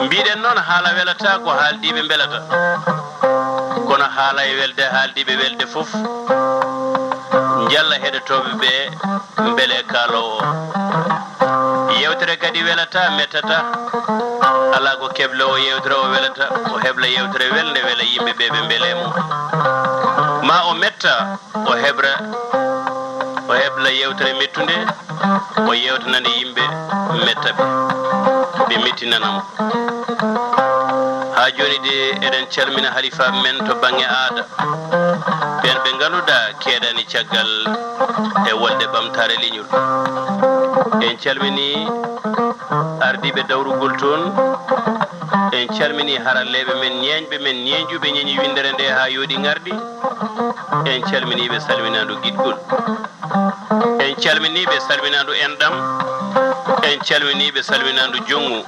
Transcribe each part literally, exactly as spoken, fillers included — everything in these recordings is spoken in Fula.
Mbiɗen noon, haala welataa ko haaldiiɓe mbelata, kono haala e welde haaldiiɓe welde fof, njalla heɗotooɓe ɓe mbele kaaloowo o. Yeewtere kadi welataa, mettataa, alaa ko kebloowo yeewtere o welata, o hebla yeewtere welde, wela yimɓe ɓe, ɓe mbele mo. Ma o metta, o hebra, o hebla yeewtere mettunde, o yeewtanande yimɓe, metta ɓe, ɓe mettinana mo. Haa jooni de, eɗen calmina halifaaɓe men to baŋŋe aada, ɓeen ɓe ngannduɗaa keedani caggal e wolde ɓamtaare leñol. En calminii ardiiɓe dawrugol toon, en calminii haralleeɓe men, ñeeñɓe men, ñeeñuɓe ñeeñi winndere nde haa yooɗi ŋarɗi. En calminii ɓe salminaandu giɗgol. En calminii ɓe salminaandu enɗam. En calminii ɓe salminaandu joñŋu.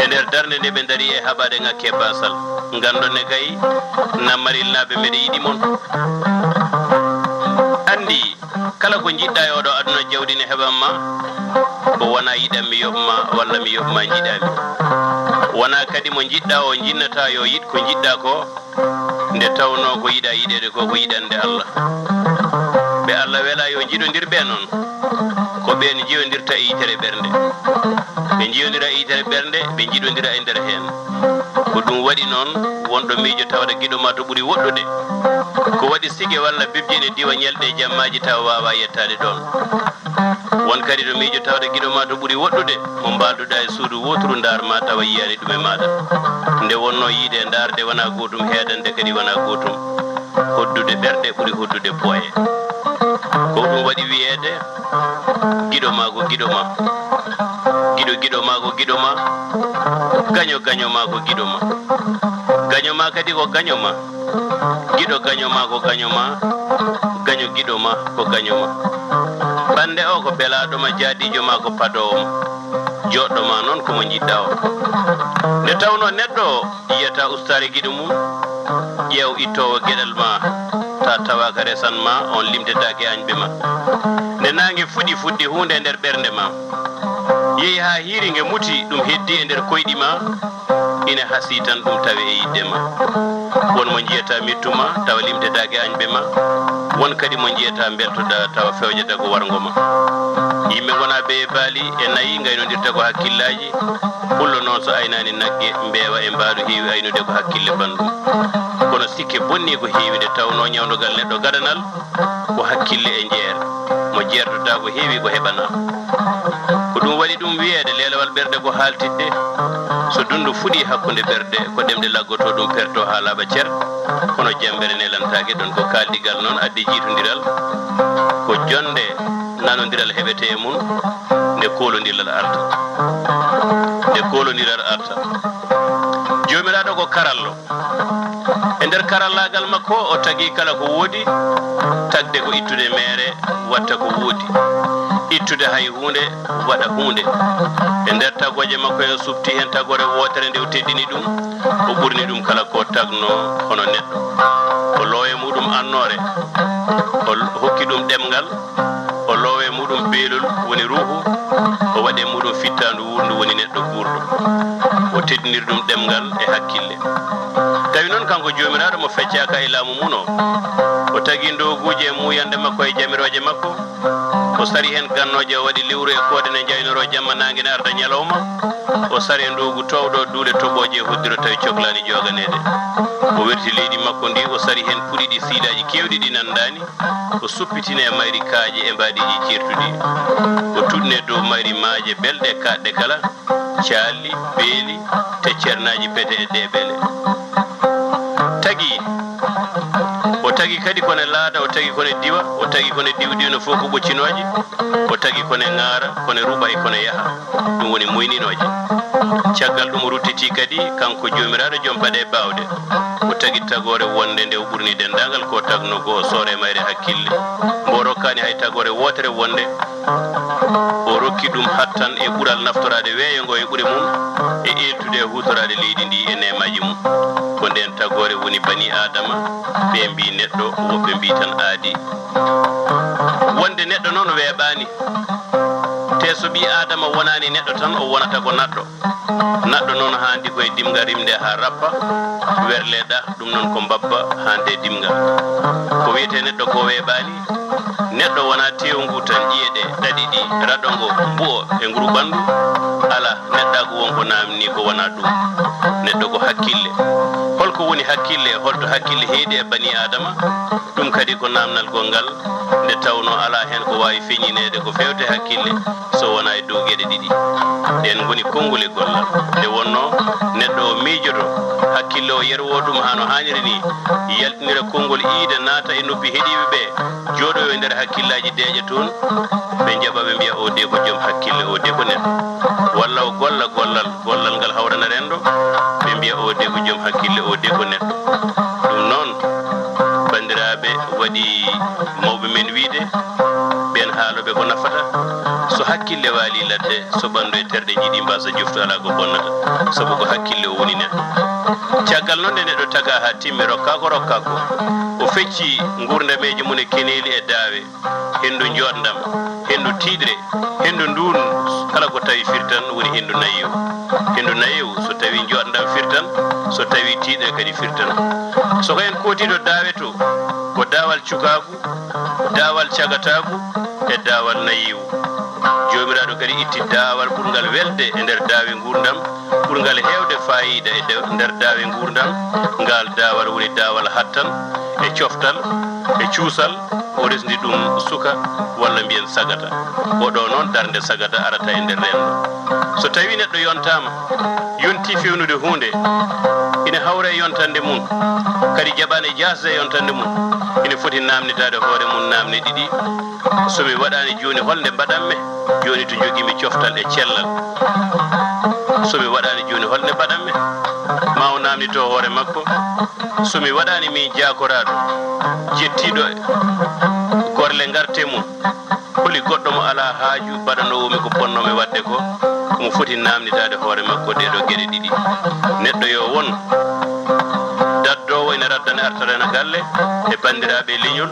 E nder darnde nde ɓe ndarii e haɓaade ŋakke e baasal, nganndon ne kay, Nammarilnaaɓe, meɗe yiɗi mon. Anndi, kala ko njiɗɗaa e oɗo aduna, jawdi ne heɓan ma, ko wonaa yiɗan mi yoɓ ma walla mi yoɓ ma njiɗaa mi. Wonaa kadi mo njiɗɗaa o jinnata yo yiɗ ko njiɗɗaa ko, nde tawnoo ko yiɗaa yiɗeede ko, ko yiɗande Allah. Ɓe Allah welaa yo njiɗondir ɓe noon, ko ɓeen njiyondirta e yitere ɓernde. Ɓe njiyondira e yitere ɓernde, ɓe njiɗondira e nder heen. Ko ɗum waɗi noon, wonɗo miijo tawata giɗo ma to ɓuri woɗɗude. Ko waɗi sige walla bibje ne diwa ñalɗi e jammaaji tawa waawaa yettaade ɗoon. Won kadi to miijo tawata giɗo ma to ɓuri woɗɗude, mo mbaalduɗaa e suudu wooturu ndaar ma tawa yiyaani ɗum e maaɗa. Nde wonnoo yiide e ndaarde wonaa gootum, heedande kadi wonaa gootum. Hoddude ɓerɗe ɓuri hoddude pooye. Ko ɗum waɗi wiyeede, giɗo ma ko giɗo ma. Giɗo giɗo ma ko giɗo ma. Gaño gaño ma ko giɗo ma. Gaño ma kadi ko gaño ma. Giɗo gaño ma ko gaño ma. Gaño giɗo ma ko gaño ma. Ɓannde o ko belaaɗo ma, jaadiijo ma ko padoowo ma. Jooɗɗo ma noon ko mo njiɗɗaa o. Nde tawnoo neɗɗo o yiyata ustaare giɗo mum, ƴeew ittoowo geɗal ma, ta tawaaka resan ma, on limtetaake añɓe ma. Nde naange fuɗi fuɗde huunde e nder ɓernde ma, yehi haa hiiri nge muti, ɗum heddi e nder koyɗi ma, ina hasii tan ɗum tawe e yiɗde ma. Won mo njiyata mettu ma, tawa limtetaake añɓe ma. Won kadi mo njiyata mbeltoɗaa, tawa fewjata ko warngo ma. Yimɓe ngonaa ɓe e baali e nayi, ngaynondirta ko hakkillaaji. Pullo noon, so aynaani nagge, mbeewa e mbaalu heewi aynude ko hakkille banndum. Kono sikke bonnii ko heewi, nde tawnoo ñawndogal neɗɗo gadanal ko hakkille e jeer. Mo jeertotaa ko heewi ko heɓanaa. Ko ɗum waɗi ɗum wiyeede, leelewal ɓerɗe ko haaltidde. So dunndu fuɗii hakkunde ɓerɗe, ko ɗemɗe laggotoo ɗum pertoo haa laaɓa cer. Kono jammbere nelantaake ɗoon. Ko kaaldigal noon addi jiitondiral. Ko jonnde nanondiral heɓetee e mum, nde koolondiral arta. Nde koolondiral arta. Joomiraaɗo ko karallo. E nder karallaagal makko, o tagi kala ko woodi, tagde ko ittude meere, watta ko woodi. Ittude hay huunde, waɗa huunde. E nder tagooje makko, o suɓti heen tagoore wootere, nde o teddini ɗum, o ɓurni ɗum kala ko tagnoo hono neɗɗo. O loowe muɗum annoore, o hokki ɗum ɗemngal, o loowe muɗum beelol, woni ruuhu, o waɗe muɗum fittaandu wuurndu, woni neɗɗo guurɗo. O teddiniri ɗum ɗemngal e hakkille. Tawi noon, kanko Joomiraaɗo mo feccaaka e laamu mum o, o tagi ndooguuje e muuyannde makko e jamirooje makko, o sari heen gannooje, o waɗi lewru e koode ne njaynoroo jamma, naange ne arda ñalawma, o sari e ndoogu toowɗo, duule toɓooje e hoddiro, tawi coklaani jooganeede. O werti leydi makko ndi, o sari heen puɗi ɗi siilaaji keewɗi ɗi nanndaani, o suppitini e mayri kaaƴe e mbaadiiji ceertuɗi. O tuɗni e dow mayri maaje belɗe kaaɗɗe kala, caalli, beeli, teccernaaji pete e deeɓele. Tagi, o tagi kadi kone laada, o tagi kone diwa, o tagi kone diwdiwno fof ko ɓoccinooje, o tagi kone ŋaara, kone ruɓa e kone yaha. Ɗum woni moyninooje. Caggal ɗum o ruttiti kadi, kanko Joomiraaɗo Joom Paɗe Baawɗe, o tagi tagoore wonde nde o ɓurni denndaangal ko tagno goo, o soore mayre hakkille. Mbo rokkaani hay tagoore wootere wonde o rokki ɗum hattan e ɓural naftoraade weeyo ngo e ɓure mum, e eeltude e huutoraade leydi ndi e neemaaji mum. Ko ndeen tagoore woni banii Aadama, ɓe mbii neɗɗo, woɓɓe mbii tan aadi. Wonde neɗɗo noon weeɓaani, Te so ɓii Aadama wonaani neɗɗo tan, o wonata ko naɗɗo. Naɗɗo noon haandi ko e dimngal rimde haa rappa, werlee ɗah, ɗum noon ko mbabba haande dimngal. Ko wiyetee neɗɗo ko weeɓaani. Neɗɗo wonaa teewngu tan, ƴiye ɗe, ɗaɗi ɗi, raɗo ngo, mbu'o e nguru ɓanndu. Alaa, neɗɗaagu won ko naamnii ko wonaa ɗum. Neɗɗo ko hakkille. Hol ko woni hakkille e hol to hakkille heedi e banii Aadama? Ɗum kadi ko naamnal gonngal, nde tawnoo alaa heen ko waawi feññineede ko feewte hakkille, so wonaa e dow geɗe ɗiɗi. Ɗeen ngoni konngol e gollal. Nde wonnoo neɗɗo o miijoto, hakkille o yerwoo ɗum haa no haaniri nii, yaltinira konngol iida naata e noppi heɗiiɓe ɓee, jooɗoyoo e nder hakkillaaji deeƴa toon, ɓe njaɓa ɓe mbiya, "Oo dee ko joom hakkille, oo dee ko neɗɗo." Walla o golla gollal, gollal ngal hawrana renndo, ɓe mbiya, "Oo dee ko joom hakkille, oo dee ko neɗɗo." Ɗum noon, banndiraaɓe, waɗi mawɓe men wiyde, ɓeen haalooɓe ko nafata, so hakkille waalii ladde, so ɓanndu e terɗe njiɗii mbaasa joftu, alaa ko bonnata, sabu ko hakkille o woni neɗɗo. Caggal noon nde neɗɗo tagaa haa timmi, rokkaa ko rokkaa ko, o feccii nguurndam e mum e keneeli e daawe, henndu njooɗndam, henndu tiiɗre, henndu nduun, kala ko tawi firtan woni henndu nayeewu. Henndu nayeewu, so tawi njooɗndam firtan, so tawi tiiɗre kadi firtan. So ko en kootii to daawe to, ko daawal cukaagu, daawal cagataagu e daawal nayeewu. Joomiraaɗo kadi itti daawal ɓurngal welde e nder daawe nguurndam, ɓurngal heewde faayiida e de-, nder daawe nguurndam. Ngaal daawal woni daawal hattan e coftal e cuusal, o resndi ɗum suka, walla mbiyen sagata. Ko ɗo noon darnde sagata arata e nder renndo. So tawii neɗɗo yontaama, yontii fewnude huunde, ina hawra e yontande mum, kadi jaɓaani e jaasde e yontande mum, ina foti naamnitaade hoore mum naamne ɗiɗi. So mi waɗaani jooni, hol nde mbaɗan-mi? Jooni to njogii-mi coftal e cellal. So mi waɗaani jooni, hol nde mbaɗan-mi? Ma o naamnito hoore makko. So mi waɗaani miin jaakoraaɗo, jettiiɗo gorle ngarte mum, holi goɗɗo mo alaa haaju baɗanoowo mi ko bonnoo-mi waɗde ko, omo foti naamnitaade hoore makko ɗee ɗoo geɗe ɗiɗi. Neɗɗo yo won daddoowo ina raddana artorena galle e banndiraaɓe e leñol,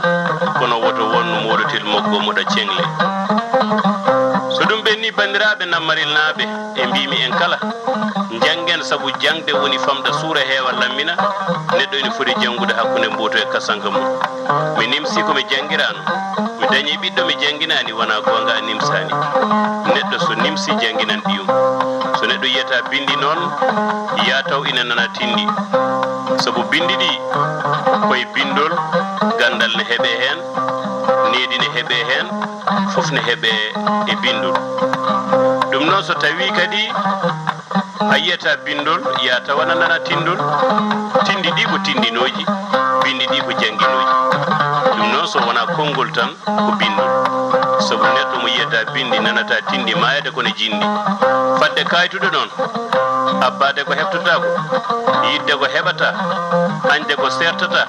kono woto won moolotel moggo moɗa ceŋle. So ɗum ɓennii, banndiraaɓe Nammarilnaaɓe, e mbiimi en kala, njanngen, sabu jaŋde woni famɗa suura heewa lammina, neɗɗo ina foti janngude hakkunde mbooto e kasanka mum. Mi nimsii ko mi janngiraano, mi dañii ɓiɗɗo mi jannginaani, wonaa goonga a nimsaani. Neɗɗo so nimsii jannginan ɓiyum. So neɗɗo yiyata binndi noon, yaa taw ina nana tinndi. Sabu binndi ɗi koye binndol, ganndal ne heɓee heen, needi ne heɓee heen, fof ne heɓee e binndol. Ɗum noon so tawii kadi a yiyata binndol, yaa taw ana nana tinndol. Tinndi ɗi ko tinndinooji, binndi ɗi ko jannginooji. Ɗum noon so wonaa konngol tan, ko binndol. Sabu neɗɗo mo yiyata binndi, nanata tinndi, maayata kono jinndi. Fadde kaaytuɗo noon, abbaade ko heɓtotaa ko, yiɗde ko heɓataa, añde ko seertataa,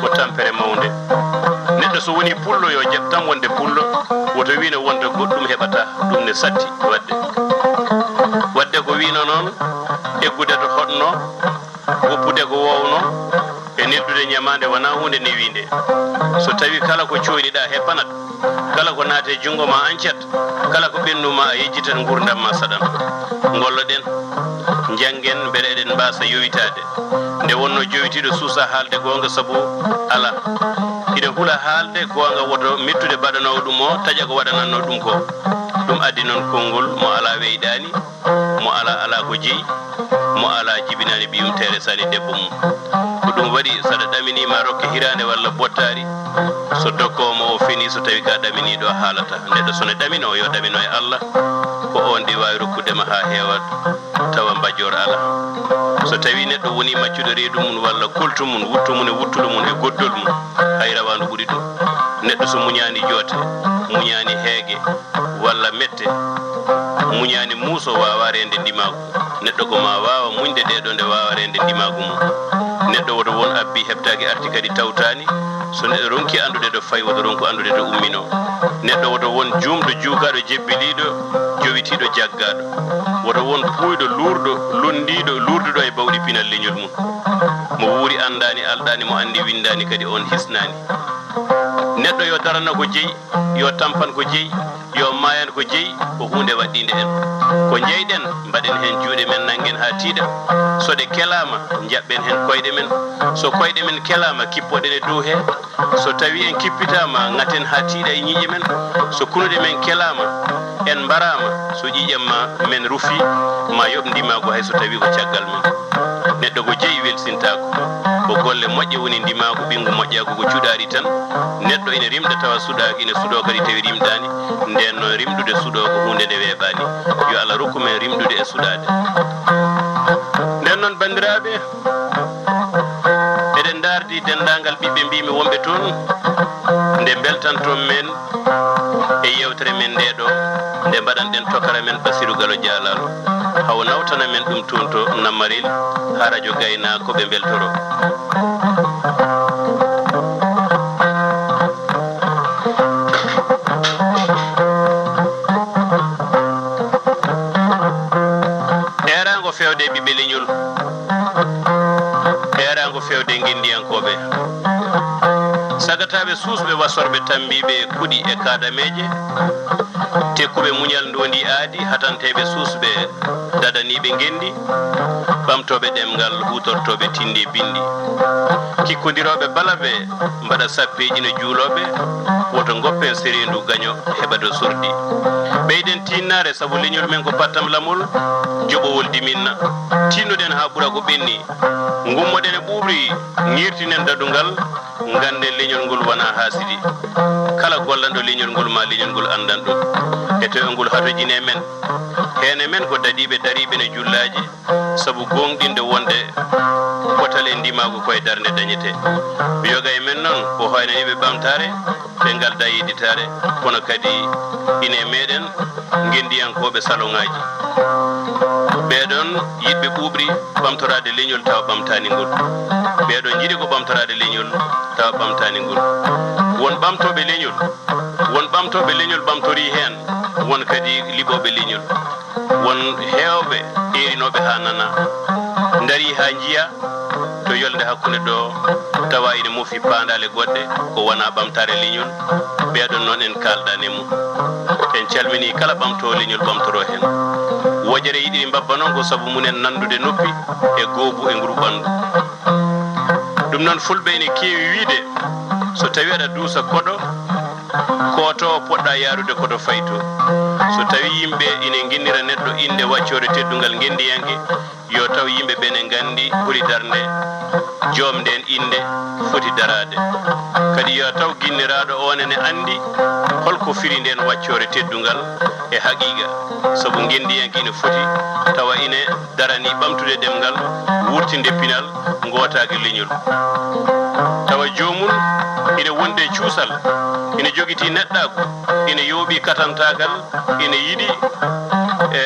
ko tampere mawnde. Neɗɗo so wonii pullo, yo jaɓ tan wonde pullo, woto wiy ne wonta goɗɗum heɓataa, ɗum ne satti waɗde. Waɗde ko wiyno noon, eggude to hoɗno, woppude ko woowno, e neldude ñamaande wonaa huunde newiinde. So tawii kala ko cooyniɗaa heppanat, kala ko naati e junngo ma ancat, kala ko ɓennu ma a yejjitat, nguurndam ma saɗan. Ngolloɗen, njanngen mbele eɗen mbaasa yowitaade. Nde wonnoo jowitiiɗo suusaa haalde goonga sabu alaa. Ina hula haalde goonga woto mettude baɗanoowo ɗum o taƴa ko waɗanannoo ɗum ko. Ɗum addi noon konngol mo alaa weyɗaani, mo alaa alaa ko jeyi, mo alaa jibinaani ɓiyum teeresaani debbo mum. Ko ɗum waɗi, so aɗa ɗaminii ma rokke hiraande walla bottaari, so dokkoowo ma o fenii, so tawii ko a ɗaminiiɗo a haalata. Neɗɗo so ne ɗaminoo, yo ɗamino e Allah, ko oon ɗi waawi rokkude ma haa heewa, tawa mbajjoor alaa. So tawii neɗɗo wonii maccuɗo reedu mum walla koltu mum, wuttu mum e wuttuɗo mum e goddol mum, hay rawaandu ɓuri ɗum. Neɗɗo so muñaani joote, muñaani heege walla mette, muñaani muuso, waawaa reende ndimaagu. Neɗɗo ko maa waawa muñde ɗee ɗoo nde waawa reende ndimaagu mum. Neɗɗo woto won abbi heɓtaaki arti kadi tawtaani, so neɗɗo ronki anndude ɗo fayi, woto ronku anndude to umminoo. Neɗɗo woto won juumɗo juukaaɗo jebbiliiɗo, jowitiiɗo jaggaaɗo. Woto won puuyɗo luurɗo, lunndiiɗo, luurduɗo e bawɗi pinal leñol mum. Mo wuuri anndaani, alɗaani, mo anndi winndaani kadi, oon hisnaani. Neɗɗo yo darano ko jeyi, yo tampan ko jeyi, yo maayan ko jeyi, ko huunde waɗɗiinde en. Ko njeyɗen, mbaɗen heen juuɗe men, nanngen haa tiiɗa. So ɗe kelaama, njaɓɓen heen koyɗe men. So koyɗe men kelaama, kippoɗen e dow hee. So tawii en kippitaama, ŋaten haa tiiɗa e ñiiƴe men. So kunuɗe men kelaama, en mbaraama, so ƴiiƴam ma men rufii, ma yoɓ ndimaagu hay so tawii ko caggal ma. Neɗɗo ko jeyi welsintaako. Ko golle moƴƴe woni ndimaagu, ɓinngu moƴƴaagu ko cuɗaari tan. Neɗɗo ina rimɗa tawa suɗaaki, ina suɗoo kadi tawi rimɗaani. Ndeen noon rimɗude suɗoo ko huunde nde weeɓaani. Yo Allah rokku men rimɗude e suɗaade. Ndeen noon banndiraaɓe, eɗen ndaardi denndaangal ɓiɓɓe mbiymi wonɓe toon, nde mbeltanton men e yeewtere men ndee ɗoo, nde mbaɗanɗen tokara men Basiru Galo Jaalaalo, hawo nawtana men ɗum toon to Nammarel, haa rajo Gaynaako ɓe mbeltoro. Eeraango feewde e ɓiɓɓe leñol, eeraango feewde ngenndiyankooɓe. Sagataaɓe suusɓe, wasorɓe tammbiiɓe kuɗi e kaadameeje, tekkuɓe muñal ndoondi aadi, hatanteeɓe suusɓe, dadaniiɓe ngenndi, ɓamtooɓe ɗemngal, huutortooɓe tinndi e binndi. Kikkondirooɓe balabe, mbaɗa sappeeji no juulooɓe, woto ngoppen sereendu gaño heɓa to sordi. Ɓeyden tiinnaare sabu leñol men ko pattam lamol, joɓowol diminna. Tiinnoɗen haa ɓura ko ɓenni. Ngummoɗen e ɓuuɓri, ŋirtinen dadungal, ngannden leñol ngol wonaa haasidi. Kala gollanɗo leñol ngol, ma leñol ngol anndan ɗum. E to ngol hatojine men. Heen e men ko dadiiɓe dariiɓe no jullaaji, sabu gooŋɗinde wonde potal e ndimaagu ko e darnde dañetee. Yoga e men noon ko hoynaniiɓe ɓamtaare, ɓe ngaldaa yedditaare, kono kadi ine meeɗen ngenndiyankooɓe saloŋaaji. Ɓee ɗoon yiɗɓe ɓuuɓri ɓamtoraade leñol tawa ɓamtaani ngol. Ɓee ɗoon njiɗi ko ɓamtoraade leñol tawa ɓamtaani ngol. Won ɓamtooɓe leñol, won ɓamtooɓe leñol ɓamtorii heen, won kadi liɓooɓe leñol. Won heewɓe eerinooɓe haa nana, ndarii haa njiya to yolnde hakkunde ɗo, tawa ina mofi paandaale goɗɗe ko wonaa ɓamtaare leñol, ɓee ɗoon noon en kaaldaani e mum. En calminii kala ɓamtoowo leñol ɓamtoroo heen. Wojere yiɗiri mbabba noon ko sabu mum en nanndude noppi e goobu e nguru ɓanndu. Ɗum noon, fulɓe ina keewi wiyde, so tawii aɗa duusa koɗo, ko to poɗɗa yaarude ko to fayto. So tawii yimɓe ina nginnira neɗɗo innde waccoore teddungal ngenndiyanke, yo taw yimɓe ɓe ne nganndi holi darnde joom ndeen innde foti daraade. Kadi yo taw ginniraaɗo oon ene anndi hol ko firi ndeen waccoore teddungal e haqiiqa, sabu ngenndiyanke ina foti tawa ine daranii ɓamtude ɗemngal, wuurtinde pinal, ngootaaki leñol. Tawa joomum ina wondi e cuusal, ina jogitii neɗɗaagu, ina yooɓii katantaagal, ina yiɗi, e,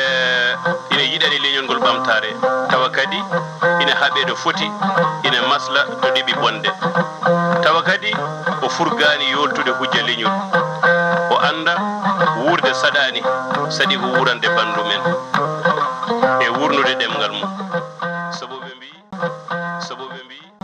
ina yiɗani leñol ngol ɓamtaare. Tawa kadi ina haɓee ɗo foti, ina masla to ɗeɓi bonde. Tawa kadi o furgaani yooltude hujja leñol. O annda wuurde saɗaani, saɗi ko wuurande banndum en e wuurnude ɗemngal mum.